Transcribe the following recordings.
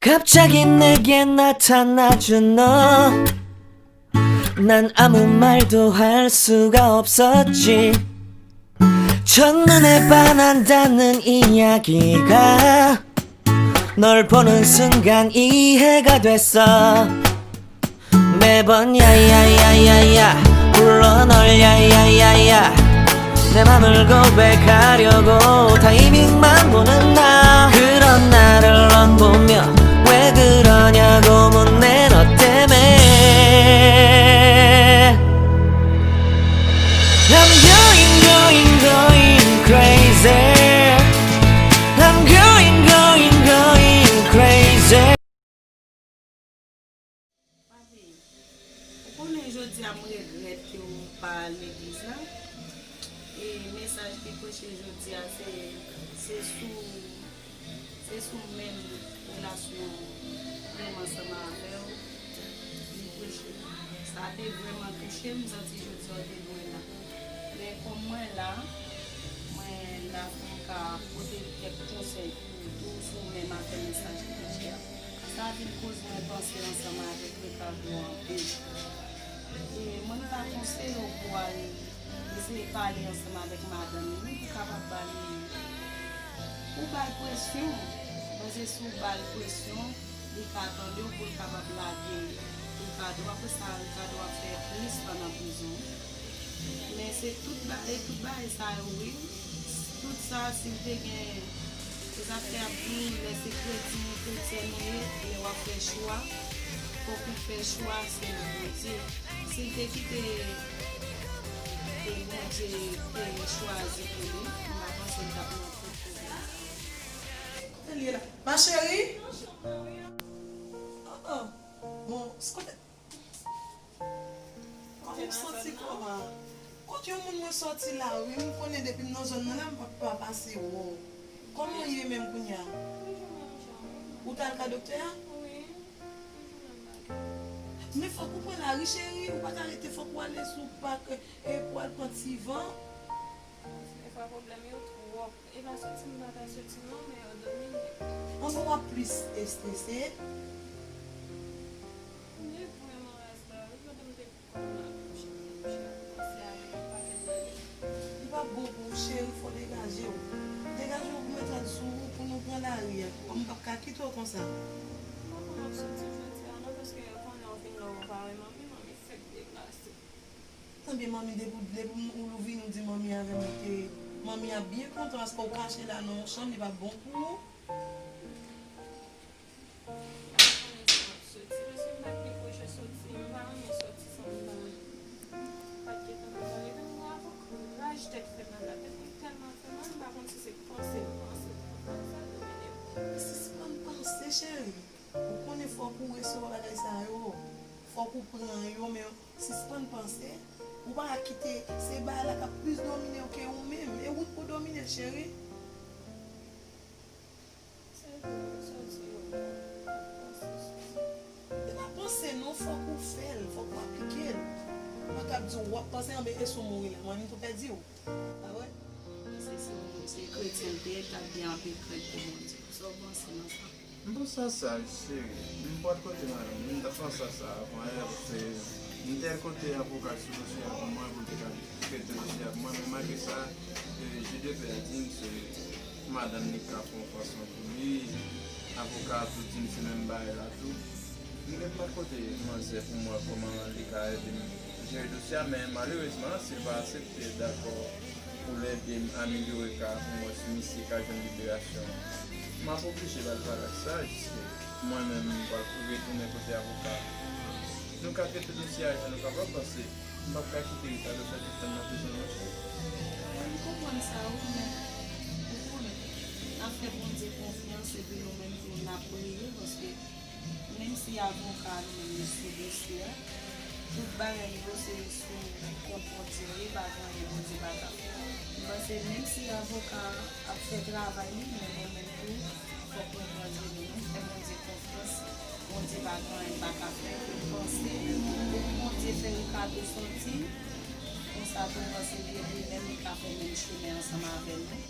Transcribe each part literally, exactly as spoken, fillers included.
갑자기 내게 나타나준 너. 난 아무 말도 할 수가 없었지. 첫눈에 반한다는 이야기가 널 보는 순간 이해가 됐어. 매번 야야야야야 불러 널. 야야야야 내 맘을 고백하려고 타이밍만 보는 나. 그런 나를 넌 보며 왜 그러냐고 묻네. 너 때문에 I'm going going going crazy. I'm going going going crazy. Papi, ou konnen jodi a m regrèt ke w pa al legliz la. E mesaj ki preche jodi a se, se sou, se sou menm relasyon mwen ansanm avè w li preche. Sa te vrèman touche m, m santi jodi a w te dwe la. Men kòm mwen la, mwen la pou m ka pote kèk konsèy pou ou tou sou menm afè mesaj ki preche a. Sa vin koz mwen panse ansanm avèk Ricardo anpil. E mwen ta konseye w pou w al eseye pale ansanm avèk madanm li wi, pou kapab ba li, pou ba l presyon. Paske si w ba l presyon, li ka tande w pou l kapab lage Ricardo. Apre sa, Ricardo ap fè plis tan nan prizon. Men se tout ba, e tout bagay sa yo wi. Tout sa, si l te gen, se sa k fè y ap di w, lè se kretyen, kretyèn ou ye, lè w ap fè chwa, fòk ou fè chwa selon Bondye. Si l te kite e Bondye te chwazi pou li, m pa panse l t ap nan tout pwoblèm sa yo. Kote l ye la? Ma chérie? Oh, oh. Bon, kote Kòman m santi kòman? Kot yon moun mwen sòti la wi, m konnen depi m nan zòn nan la m p ap pa pase wè w. Kòman w ye menm kounye a? Ou t al ka doktè a? Men fòk ou pran lari cheri, ou pa ka rete, fòk ou ale sou pak e pou al pran ti van. Defwa pwoblèm yo twòp. E pa soti m pa ka soti non, men yo domine. Anben w ap plis estrese. Li vrèman raz la wi, pandan m te kòm m ap kouche, m kouche ap panse avèk yon pakèt bagay. Li p ap bon pou ou cheri, fò w degaje w. Degaje w pou mèt al sou wout pou nou pran lari a. Kòm m p ap ka kite w konsa. M pa konn ap soti jodi a non, paske yo konnen w vin la w pa wè manmi, manmi fèk deplase. Ebyen manmi depi w, depi w vini w di manmi avè m ke manmi ap byen kontan paske w kache la nan yon chanm li p ap bon pou ou. M pa konnen si m ap soti, paske m pa t gen pwojè soti, m pa renmen soti san m pa, m pa t gentan prepare tèt mwen avèk raj tèt fè mal la, tèt mwen tèlman fè mal, m pa konn si se panse m panse, panse sa domine m. Sispann panse cheri, ou konnen fòk ou resevwa bagay sa yo, fòk ou pran yo, men sispann panse, ou pa ka kite se bagay la k ap plis domine w ke ou menm, e ou k pou domine l cheri. Se vre, sa w di yo bon, fòk panse sou li. E pa panse non, fòk ou fè l, fòk ou aplike l. Mwen k ap di w w ap panse anben e si w mouri la, mwen menm tou pèdi w. Pa vre? Se, se, se kretyen l te ye, l t ap gen anpil krent pou Bondye. Sa w panse nan sa? M panse a sa, cheri. M pa t kote madanm, m t ap panse a sa avan yè, paske m te al kote avoka sou dosye a pou mwen, pou l te ka trete dosye a pou mwen, men malgre sa, e, jidepè a di m se madanm li k ka fè yon fason pou li, avoka a tou di m se menm bagay la tou. M te pa t kote manzè pou m wè kòman li ka ede m jere dosye a, men malerezman, si l pa aksepte dakò pou l ede m amelyore ka a pou m wè si misye ka jwenn liberasyon, m ap oblije ba l valè sa, jiske mwen menm m pral retounen kote avoka a. Nou ka trete dosye a jan nou kapab, paske m p ap ka kite Ricardo fè tout tan nan prizon non cheri. Mwen m konprann sa wi, men ou konnen, n ap fè Bondye konfyans epi nou menm tou n ap priye, paske menm si avoka a li menm li sou dosye a, tout bagay yo se sou kont Bondye yo ye, pa gen anyen Bondye pa ka fè. M panse menm si avoka a ap fè travay li, men nou menm tou, fòk nou pran je nou, nou fè Bondye konfyans. Bondye pa gen anyen l pa ka fè. M panse depi Bondye fè Ricardo sòti, konsa tou m panse li menm li ka fè menm chemen ansanm avè nou,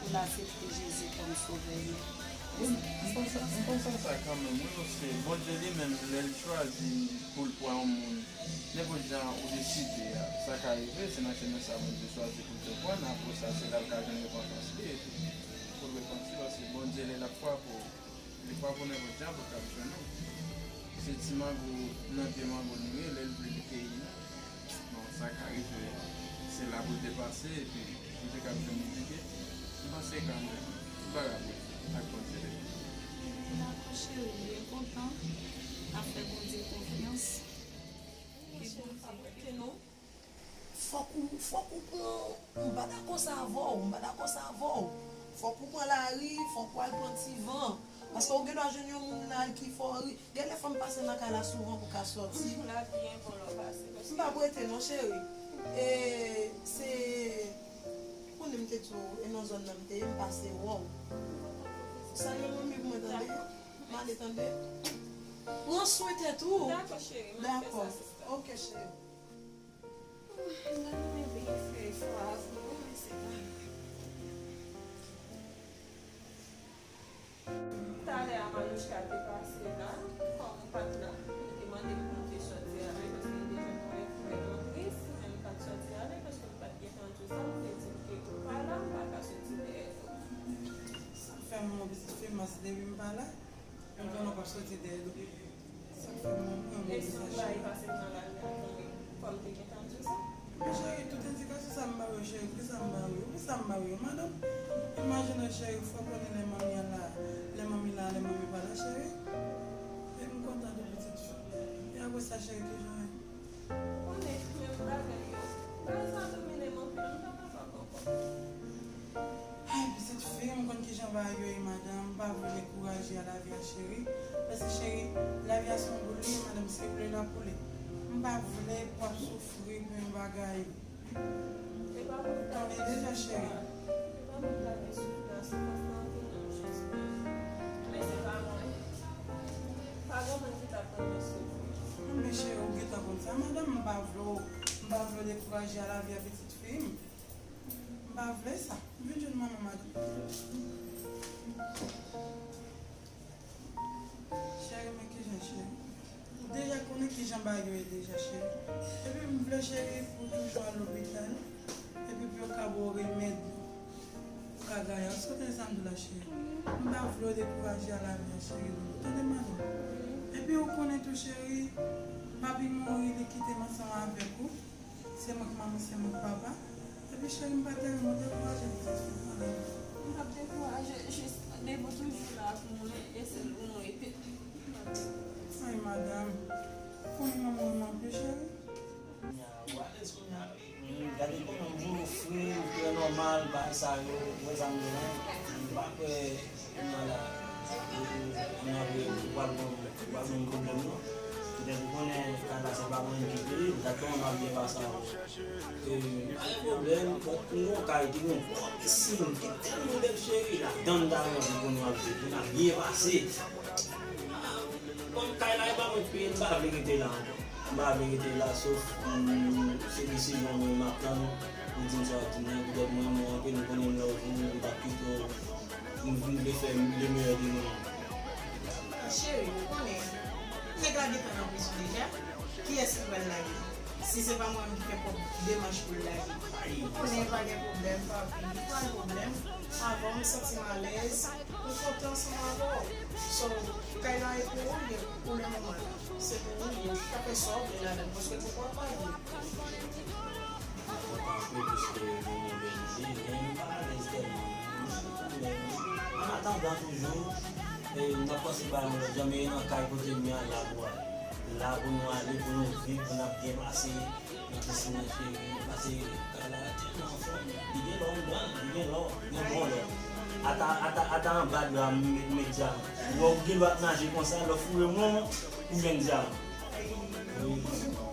pou l aksepte Jezi kòm sovè nou. M panse, m panse a sa kanmenm, wi, paske Bondye li menm, lè l chwazi pou l pran yon moun, nenpòt jan ou deside a, sa ka rive, se nan chemen sa Bondye chwazi pou l te pran l, apre sa, se la l ka jwenn repantans li, epi pou l repanti, paske Bondye, lè l ap frape w, li frape w nenpòt jan pou l t ap jwenn ou. Se ti mango nan pye mango nou ye, lè l vle li keyi nou. Bon, sa ka rive, se la pou l te pase, epi li te ka jwenn li pike. M panse kanmenm, tout bagay pou ak Bondye li. Dakò, cheri, m byen kontan. N ap fè Bondye konfyans. Ke Bondye ede nou. Fòk ou, fòk ou pran, m pa dakò sa avè w, m pa dakò sa avè w. Fòk ou pran lari, fòk ou al pran ti van. Paske ou gen dwa jwenn yon moun la ki fè w ri. Gen lè fò m pase nan kay la souvan pou ka sòti. Lavi enpò lè w pase, paske m p ap rete non, cheri. E se, ou konnen m te di w, e nan zòn nan m te ye, m pase wè w. Salye manmi pou mwen, tande? M ale, tande? Pran swen tèt ou. Dakò, cheri, m ap fè sa, sista. Dakò. Ok, cheri. Gade men byen fè efò avè w, men se pa. Talè a Manouchka te pase la, kòm m pa t la, li te mande m pou m te sòti avè l, paske li te jwenn yon lè ki vrèman tris, men m pa t sòti avè l, paske m pa t gentan di w sa, m te di l ke ou pa la, m pa ka soti dèyè do. Sa fè m yon pitit fi, m panse depi m pa la, m konnen w p ap soti dèyè do. Sa fè m yon, yon... E si yon bagay pase m nan lari a, konnen kòm te gentan di w sa? Men cheri, tout endikasyon sa m ba w yo, cheri, poukisa m ba w yo? Poukisa m ba w yo, madanm? Imajine w, cheri, fò w konnen lè manmi an la, lè manmi la, lè manmi pa la, cheri. E m kontan tou, pitit fi. E apre sa, cheri, kijan w ye? Ou konnen, menm bagay yo. Bagay sa domine m anpil, m pa kapab ankò. Ay, pitit fi, m konn kijan bagay yo ye, madanm. M pa vle dekouraje a lavi a, cheri. Paske, cheri, lavi a se yon boul li ye, madanm, se koule l ap koule. M pa vle pou w ap soufri pou yon bagay. E pa pou m ta... Konnen deja, cheri. E pa pou m ta gen soufri a, soufrans lan vin nan jis mwen. Men se pa mwen. Pa gen moun ki ta konn mwen soufri. Men cheri, ou gentan konn sa, madanm, m pa vle w, m pa vle w dekouraje a lavi a, pitit fi m. M pa vle sa. Vin jwenn manman, madanm. Cheri, men kijan, cheri? Ou deja konnen kijan bagay yo ye deja, cheri. Epi m vle, cheri, pou w toujou al lopital. Epi pou yo ka ba w remèd pou w ka gaye. Èske w tande sa m di w la, cheri? M pa vle w dekouraje a lavi a, cheri. Tande, madanm? Epi ou konnen tou, cheri, papi mouri, li kite m ansanm avèk ou. Se mwen k manman, se mwen k papa. Epi cheri, m pa te renmen w dekouraje m, pitit fi m, madanm. M p ap dekouraje, jis depi w toujou la pou mwen, e sèl ou mwen rete. Ay, madanm, konnen manman w renmen w anpil, cheri. Kounye a, ou alèz kounye a, wi. Gade kòman m voye w fre, ou trè nòmal, bagay sa yo, ou wè sa m di w la. M pa kwè Kounye a la, ou, ou, ou, ou pral ban m, ou pral ban m pwoblèm, non. Petèt ou konnen kay la se pa mwen menm ki peye, egzakteman m ap byen pase avè w. E, pa gen pwoblèm, bon, m gon kay ki gon gwo pisin, ki tèlman bèl cheri, ladan m ta renmen pou nou ap viv, pou n ap byen pase. Kòm kay la e pa mwen ki peye l, m pa vle rete la ankò. M pa vle rete la, sof, mm, se desizyon mwen m ap tann pou di m sa w ap di m nan. Petèt mwen, mwen anpil, m konnen m love ou, m p ap kite w. M, m vle fè le meilleur de mwen. Cheri, ou konnen, nèg la gentan nan prizon deja. Kiyès ki pral lage? Si se pa mwen menm ki fè pwòp demach pou l lage. Ou konnen pa gen pwoblèm, papi. Pa gen pwoblèm. Avè w, m santi m alèz. Ou kontan ansanm avè w. So, kay la e pou ou l ye pou le moman la. Se pou ou l ye. Ou ka fè sa w vle ladan l, paske se pou w pa l ye. Mwen kontan anpil piske nou byen di, men nou pa alèz tèlman. Men, an atandan toujou, e, n ap panse ba yon lòt jan, men nan kay kote m ye a, la pou al. La pou nou ale, pou nou viv, pou n ap byen pase. Nan pisi nan cheri, pase kay la tèlman anfòm. Li gen lò anndan, li gen lò, gen bon lò. Ata, ata, ata anba dra m met, met dyaman. Ou wè ou gen dwa ap naje konsa, lè w foure men w, ou jwenn dyaman. Wi. Gen lò.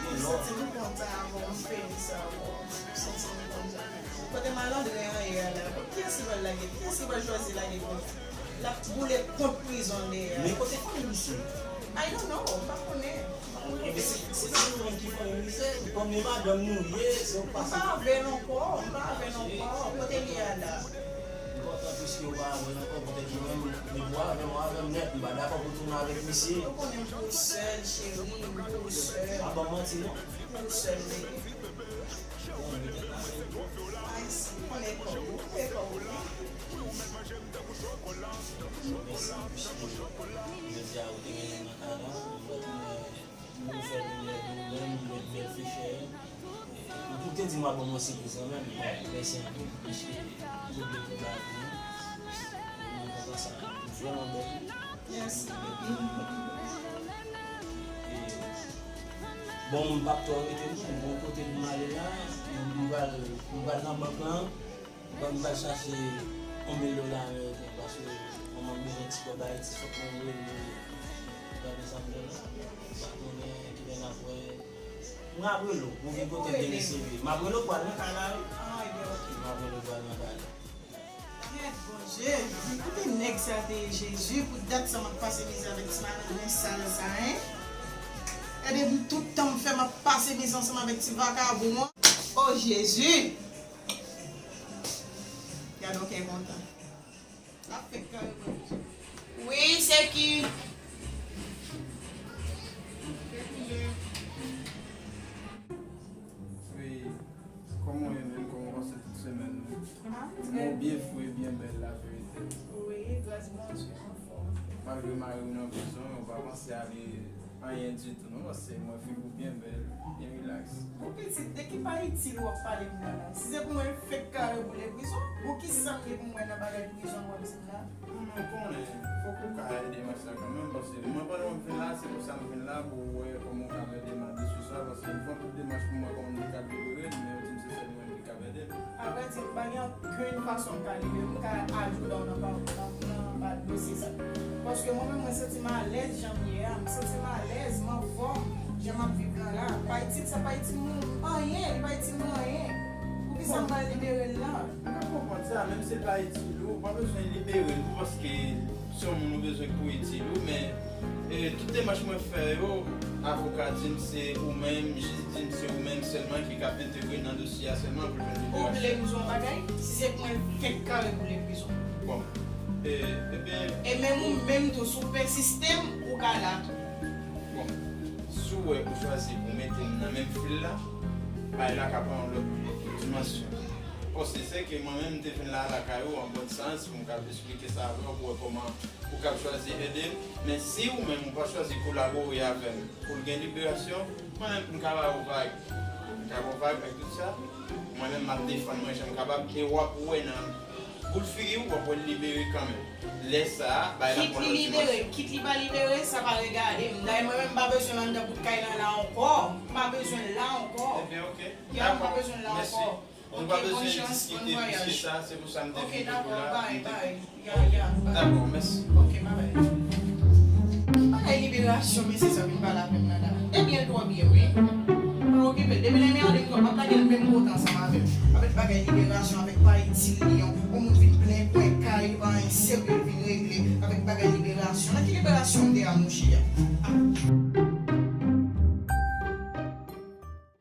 M santi m kontan avè w, m felisit avè w. M santi m kontan. Kote malandren an ye a la? Kiyès ki pral lage? Kiyès ki pral chwazi lage kont? L ap boule kont prizon dèyè. Men kote fanmi misye? I don't know, m pa konnen. Ebyen, se, se pa nou menm ki fanmi misye, se kòm e madanm nou ye, se yon pase. M pa avè l ankò, m pa avè l ankò. Kote l ye a la? M kontan Piske ou pa avè l ankò, poutèt mwen menm, depi w avè m, w avè m nèt, m pa dakò pou tounen avèk misye. Ou konnen m pou ou sèl, cheri, m pou ou sèl. Pa ban m manti, non. M pou ou sèl, bebe. Bon, m te ka. Ay, si, ou konnen kò w, ou konnen kò w, wi. Mèsi, piske jodi a ou te genyen nan kay la, m wè Nou fè nou lè nou menm, nou met bèl flechè. Ou te di m w ap ban m yon sipriz kanmenm. Mèsi anpil, piske ou te vle pou lavi nou. Mwen kontan sa. Ou vrèman bèl. Mèsi. E, bon, m p ap twò rete non, m gon kote pou m ale la. M pral, m pral nan bank lan. Bon, m pral chache yon mil dola ameriken, paske manman m bezwen ti kòb Ayiti, fòk mwen voye l voye. Gade sa m fè la. M pa konnen kilè n ap wè. M ap rele w, pou vin kote m te rele w. M ap rele w pou al nan kay la, wi. M ap rele w pou al nan kay la. Kèt, Bondye, kote nèg sa te ye, Jezi, pou dat sa m ap pase mizè avèk ti malandren sal sa, en? Gade m tout tan m fè m ap pase mizè ansanm avèk ti vakabon an. O Jezi! Gade yon kè kontan. L ap fèk kare mwen. Wi, se ki? Wi, kòman w ye menm? Kòman w pase tout semèn ou? Mwen byen fre, byen bèl, laverite. Wi, gras Bondye, anfòm. Malgre mari w nan prizon, ou pa panse ale anyen ditou non, paske mwen figi w byen bèl, byen rilaks. Bon, pitit, de ki pa itil w ap pale m nan la? Si se pou mwen fèk kare boule prizon, bon, kisa m gen pou m wè nan bagay prizon w ap di m la? Bon, men w konnen, fòk ou ka al demach la kanmenm, paske mwen, pandan m vin la, se pou sa m vin la, pou wè kòman w ka fè demach de sou sa, paske m fè tout demach pou m wè kòman m te ka libere l, men yo di m se sèl mwen ki ka ede m. Avrèdi, m pa gen okenn fason m ka libere m, m ka al jouda w nan pa, nan, nan ba dosye sa. Paske mwen menm, mwen santi m alèz jan m ye a. M santi m alèz, m anfòm, jan m ap viv lan la. Pa itil, sa pa itil moun anyen, li pa itil mwen anyen. Poukisa m pral libere l la? M ka konprann sa, menm si l pa itil ou, ou pa bezwen libere l tou, paske se yon moun ou bezwen pou itil ou, men, e, tout demach mwen fè yo, avoka di m se ou menm, jij di m se ou menm sèlman ki ka entegre nan dosye a sèlman pou l jwenn liberasyon. Ou vle m di w yon bagay? Si se pou mwen fèk kare boule prizon. Bon. E, ebyen. E menm ou menm tou, si w pèsiste m, ou ka la tou. Bon. Si w wè ou chwazi pou mete m nan menm fil la, bagay la ka pran yon lòt dimansyon. Bon, se, se ke mwen menm, m te vin la lakay ou an bòn sans pou m ka esplike sa avè w pou wè kòman ou kab chwazi ede m, men si ou menm ou pa chwazi kolabore avè m pou l gen liberasyon, mwen menm m ka ba ou vag. M ka ba ou vag ak tout sa. Mwen menm m ap defann mwen jan m kapab e w ap wè nan boul figi w, w ap wè l libere kanmenm. Lè sa a, bay la pran lòt dimansyon. Kit li libere, kit li pa libere, sa pa regade m. Dayè mwen menm m pa bezwen l anndan bout kay lan la ankò. M pa bezwen l la ankò. Ebyen, oke. Ya, m pa bezwen l la ankò. Mèsi. Nou pa bezwen diskite plis ke sa, se pou sa m te vin pou la. Oke, dakò, bye, bye. Ya, ya, bye. Dakò, mèsi. Oke, bye bye. Bagay liberasyon, mesye sa vin pale avè m nan la. Ebyen, l twò byen, wi. Pa okipe l. Depi lè m ap tande m twò, m ap lage l menm kote ansanm avè m. Avèk bagay liberasyon, avèk pa itil li, yon moun vin plen kwen kay, li pa anyen serye.